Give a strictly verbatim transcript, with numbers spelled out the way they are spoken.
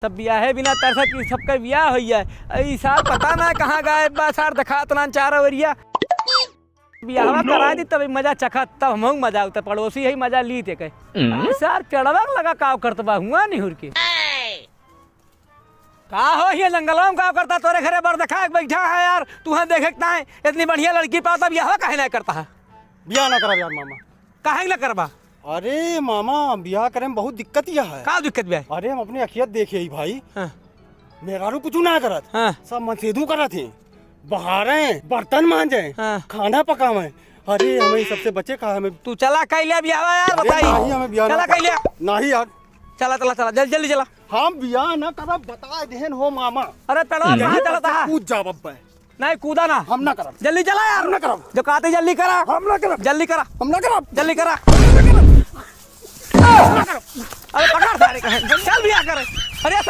सब बियाहे बिना तरसत कि सबके बियाह होइ जाए। ई सार पता ना कहाँ गायब बा, सार देखात ना चार ओरिया। बियाहवा करा दी तब मजा चखत, तब हमहूँ मजा आवत, पड़ोसी है मजा ली ते कहे। ई सार पेड़वा लगा काव करत बा हुआ निहुर के। का हो ये जंगलवा में काव करता, तोरे घरे बरदखा एक बैठा है यार, तुहैं देखे के ना है, इतनी बढ़िया लड़की पाओ तब बियाहवा काहे ना करता है? बियाह ना करब यार मामा। काहे ना करबा? अरे मामा, बियाह करे में बहुत दिक्कत यह है। का दिक्कत बा? अरे हम अपने अखिया देखे ही भाई, हाँ। मेहरारू कुछ ना करत, हाँ। सब मनसेधू करत हैं, बहारे, बर्तन मांजे, हाँ। खाना पकावे। अरे हमें इन सबसे बचे का, हमें तू चला कइले बियाहवा यार, अरे बताई। नहीं, हमें बियाह चला ना कइले। नहीं यार। चला, चला, चला, जल्दी, जल्दी चला। हम बियाह ना करब, बता देहन हो मामा। अरे पेड़वा जल्दी कहाँ चलता है? कूद जाब अब। नहीं, कूदा ना। हम ना करब। जल्दी चला यार। हम ना करब। जो कहते जल्दी करा। हम ना करब। जल्दी करा। हम ना करब। जल्दी करा। हम ना करब। अरे पकड़ सारे का। चल बियाह करे। अरे सर,